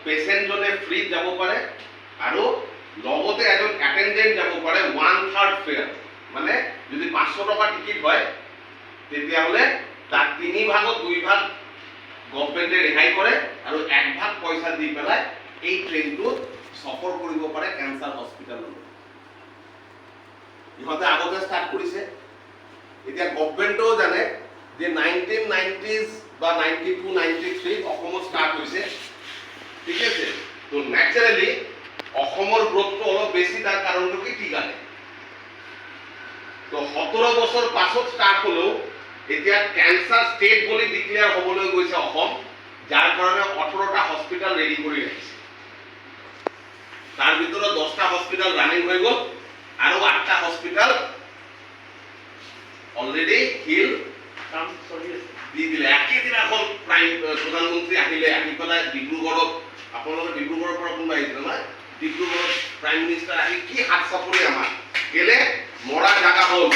পেচেণ্টজনে ফ্ৰীত যাব পাৰে আৰু লগতে এজন এটেণ্ডেণ্ট যাব পাৰে ওৱান থাৰ্ড ফেয়াৰ। মানে যদি 500 টকা টিকিট হয়, তেতিয়াহ'লে তাক তিনি ভাগত দুই ভাগ গভমেণ্টে ৰেহাই কৰে আৰু এক ভাগ পইচা দি পেলাই এই ট্ৰেইনটোত সফৰ কৰিব পাৰে কেঞ্চাৰ হস্পিটেললৈ। ইহঁতে আগতে ষ্টাৰ্ট কৰিছে। এতিয়া গভমেণ্টেও জানে যে 1990s বা 92, 93ত অসমত ষ্টাৰ্ট হৈছে, ঠিক আছে। তো নেচাৰেলি অসমৰ গ্ৰ'থটো অলপ বেছি। তাৰ কাৰণটো কি? Tea garden. তো 17 বছৰ পাছত ষ্টাৰ্ট হ'লেও এতিয়া কেঞ্চাৰ ষ্টেট বুলি ডিক্লেয়াৰ হ'বলৈ গৈছে অসম, যাৰ কাৰণে 18টা হস্পিটেল ৰেডি কৰি ৰাখিছে। তাৰ ভিতৰত 10টা হস্পিটেল ৰানিং হৈ গ'ল আৰু আঠটা হস্পিটেল অলৰেডি হিল কাম চলি আছে। দি দিলে। একেদিনাখন প্ৰাইম প্ৰধানমন্ত্ৰী আহিলে, আহি পেলাই ডিব্ৰুগড়ত, আপোনালোকে ডিব্ৰুগড়ৰ পৰা কোনোবা আহিছিলে নহয়, ডিব্ৰুগড়ত প্ৰাইম মিনিষ্টাৰ আহি কি হাত চাপৰি আমাৰ গেলে মৰা জাগা হ'ল।